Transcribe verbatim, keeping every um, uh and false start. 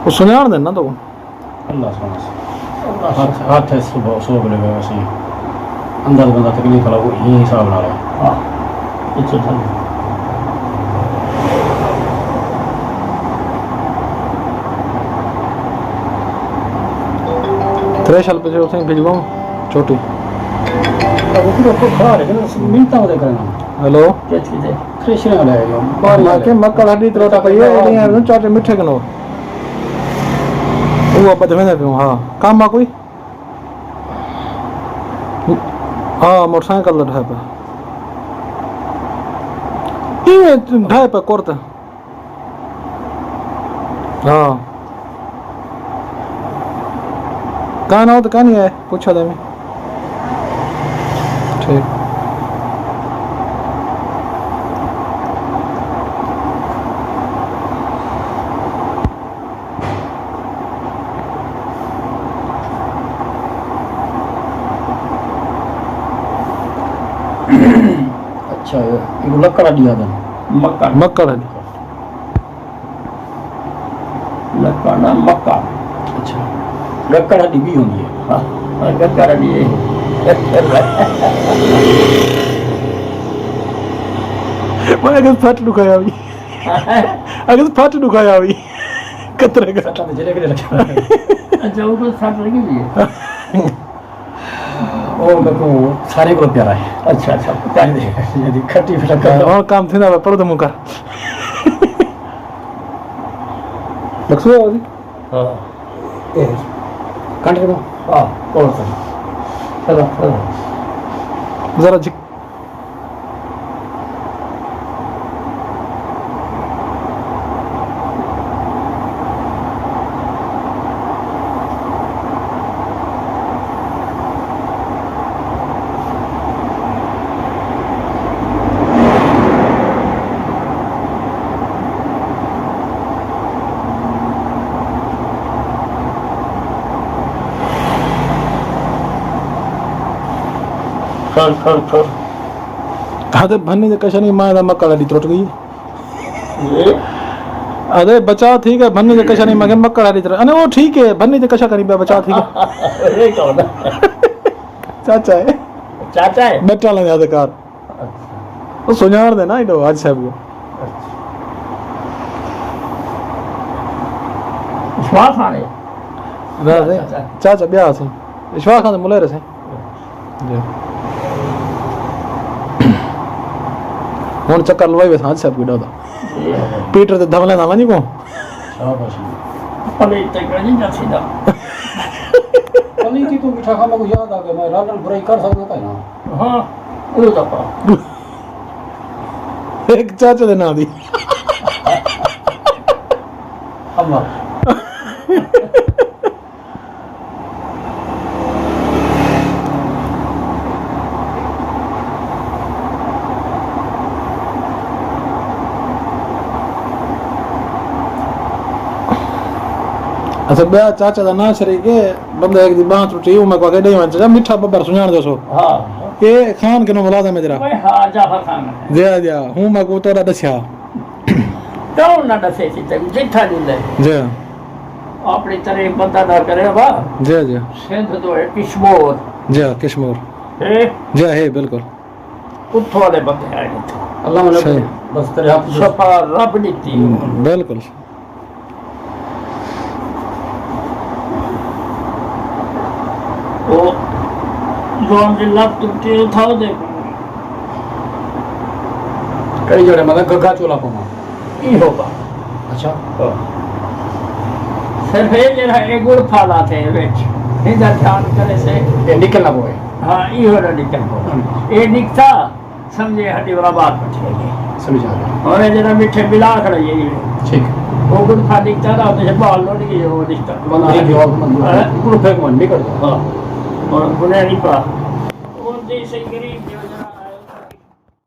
او سنڄاݨ دے نا تو؟ اللہ سوہݨا سی۔ ہتھ، ہتھ اس صبح، صبح ویلے گئے سی۔ اندر بندہ تکلیف والا، او ایں حساب نال ہے۔ ہاں۔ اچھا، اچھا۔ تریش ہل پچھے اتھیں بھجواؤں چھوٹی۔ اب اوپر اوپر کھڑا ہے، لیکن منتاں ودے کرنا۔ ہیلو۔ کیچ کیتے۔ تریشیاں لے گئے۔ باہر میں لے کہ گئے۔ مکڑ ہڈی تروٹ پئی ہے، ایݙیاں چاچے مٹھے کنو۔ او ابا دھویں دے پیوں، ہاں۔ کم آ کوئی؟ ہاں، موٹر سائیکل دا ڈھائی پہ۔ ایویں ڈھائی پہ کرتا۔ ہاں۔ کہاں نہ ہو تو کہاں نہیں آئے؟ پوچھا تھا میں۔ ٹھیک۔ اچھا، ایکوں لکڑ ہڈی آہدن۔ مکڑ۔ مکڑ ہڈی۔ لکڑ نہ، مکڑ۔ اچھا۔ لکڑ ہڈی وی ہوندی ہے۔ ہاں، ہاں، لکڑ ہڈی ہے۔ میں اگر پھٹ ݙکھایا ہوئی۔ اگر پھٹ ݙکھایا ہوئی۔ کترے کا۔ سٹا تے جلے کے رکھا۔ اچھا، وہ کوئی سٹ لگی ہوئی ہے۔ او میکوں سارے کولوں پیارا ہے۔ اچھا، اچھا۔ پیاری دے، جیڑھی کھٹی پھٹک کر۔ ہݨ کم تھیندا پیا، پڑھو تے منہ کر۔ مقصود ہے جی؟ ہاں۔ اے، کنڈ کے ہاں، اور سر۔ چلو، چلو۔ ذرا جھک۔ کھڑ، کھڑ، کھڑ۔ ہاں تے بھنی دے کشا نہیں، ماں دا مکڑ ہڈی ترٹ ڳئی۔ جی۔ ارے بچا تھی ڳئے، بھنی دے کشا نہیں، میں کہ مکڑ ہڈی ترٹ۔ انے او ٹھیک ہے، بھنی دے کشا کری پیا، بچا تھی ڳئے۔ اے کون ہے؟ چاچا ہے۔ چاچا ہے؟ ٻٹاں والے دے کار۔ اچھا۔ او سنڄاݨ دے نا ایݙو حاجی صاحب کوں۔ اچھا۔ اشفاق خان ہے؟ نہ، نہ، اچھا، اچھا۔ چاچا ٻیا سی۔ اشفاق خان دے ملیر سی۔ جی۔ ہݨ چکر لوائی ویساں حاجی صاحب کوں ݙاہدا۔ جی۔ پیٹر تے دھولیں دا ونڄ کوں۔ شاباش۔ پلیت تے کہیں نہ تھیندا۔ پلیتی توں مٹھا کھا، میکوں یاد آ ڳیا، میں رل رل برائی کر سڳدا پیا نا۔ ہاں، او دا پا۔ ہک چاچے دے ناں دی۔ امر۔ اچھا، ٻیا چاچا دا ناں شریک ہے، بندے ہک دی ٻانہہ ٹرٹی، او میکوں آکھے ݙے ونڄ چاچا، مٹھا ببر سنڄاݨدے سو؟ ہاں۔ اے خان کنوں ملازم ہے جیڑھا؟ اوئے ہاں، جعفر خان ہے۔ جی، جی، ہوں میکوں تہاݙا ݙسیا۔ کون نہ ݙسے سی تیکوں، جتھاں ݙیندے۔ جی۔ اپݨی تعریف بندہ نہ کرے وا۔ جی، جی۔ سندھ توں ہے کشمور۔ جی، کشمور۔ ہے؟ جی، ہے، بالکل۔ اتھوں والے بندے آئے اتھوں۔ اللہ نے صحیح۔ بس تیرے ہتھ جو صفا رب ݙتی۔ بالکل۔ او جوان دی لت ٹرٹی اتھاں دے۔ کئی جوڑے مطلب گھگا چولا پاواں۔ ایہو با۔ اچھا۔ ہاں۔ صرف اے جیڑھا اے گڑ پھالا تے وچ، ایندا دھیان کرے سے۔ اے نکل نہ پوے۔ ہاں، ایہو نہ نکل پوے۔ ہم۔ اے نکتا، سمجھے ہݙی برابر پٹھی ڳئی۔ سمجھ آ ڳیا۔ ہݨ اے جیڑھا مٹھے ملا کھڑا اے۔ ٹھیک۔ او گڑ پھا نکتا نا، تے بال لوڑ ڳئی، او نکتا۔ بند تھی ڳیا، بند تھی ڳیا۔ ہاں۔ گڑ پھینک من نکل ڳیا۔ ہاں۔ اور بنیا نہیں پا۔ اور جی صحیح کری۔